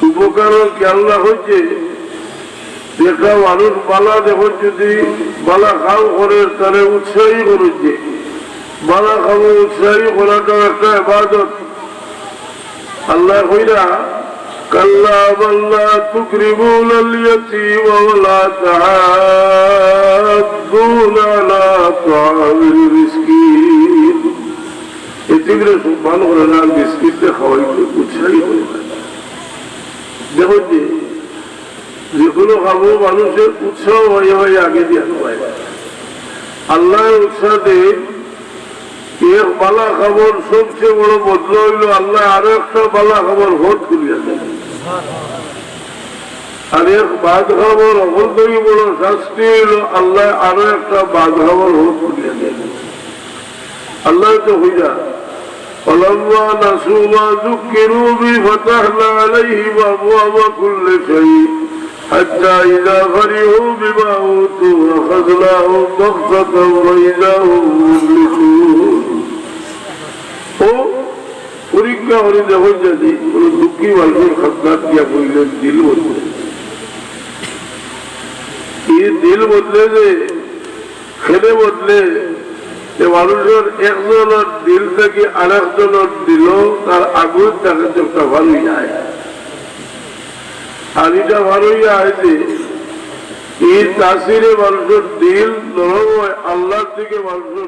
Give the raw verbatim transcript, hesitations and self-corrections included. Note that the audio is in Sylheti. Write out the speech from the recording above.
উপকারর খেয়াল রাখইন যে একটা মানুষ বালা দেখইন যদি বালা কাম করে, তারে উৎসাহী করইন যে বালা কামো উৎসাহী করাটা একটা ইবাদত। আল্লায় কইরা, "কাল্লা বাল লা তুকরিমুনাল ইয়াতীমা ওয়া লা তাহাদ্দুনা আলা তাআমিল মিসকিন।" এতিমরে সম্মান করে না, আর মিসকিনরে খাওয়াইতে উৎসাহী করে না। দেখইন যে, যেকোনো কামো মানুষর উৎসাহ অয়, অয় আগে দিয়া হয়। আল্লায় উৎসাহ দেইন, এক বালা কামর সবচেয়ে বড় বদলা অইলো আল্লায় আরো একটা বালা কামর পথ খুলিয়া দেইন। আর এক বাদ কামর হকল থাকি বড় শাস্তি অইলো আল্লায় আরো একটা বাদ কামর পথ খুলিয়া দেইন। আল্লায় তো কইরা, "ফালাম্মা নাসু মা যুক্কিরু বিহি ফাতাহনা আলাইহিম আবওয়াবা কুল্লি শাই, হাত্তা ইযা ফারিহু বিমা উতু আখাযনাহুম বাগতাতাও ফাইযা হুম মুবলিসুন।" ও পরীক্ষা করি দেখইন যদি কোনো দুঃখী মানুষর খান্দাত গিয়া বইলে দিল বদলে। এই দিল বদলে যে, কেনে বদলে, যে মানুষর একজনর দিল থাকি আরেকজনর দিলো তার আগুন তাকে চোখটা ভালোই যায়। আর এটা ভালোই যায় যে এই তাসিরে মানুষর দিল নরম হয়, আল্লাহর দিকে মানুষর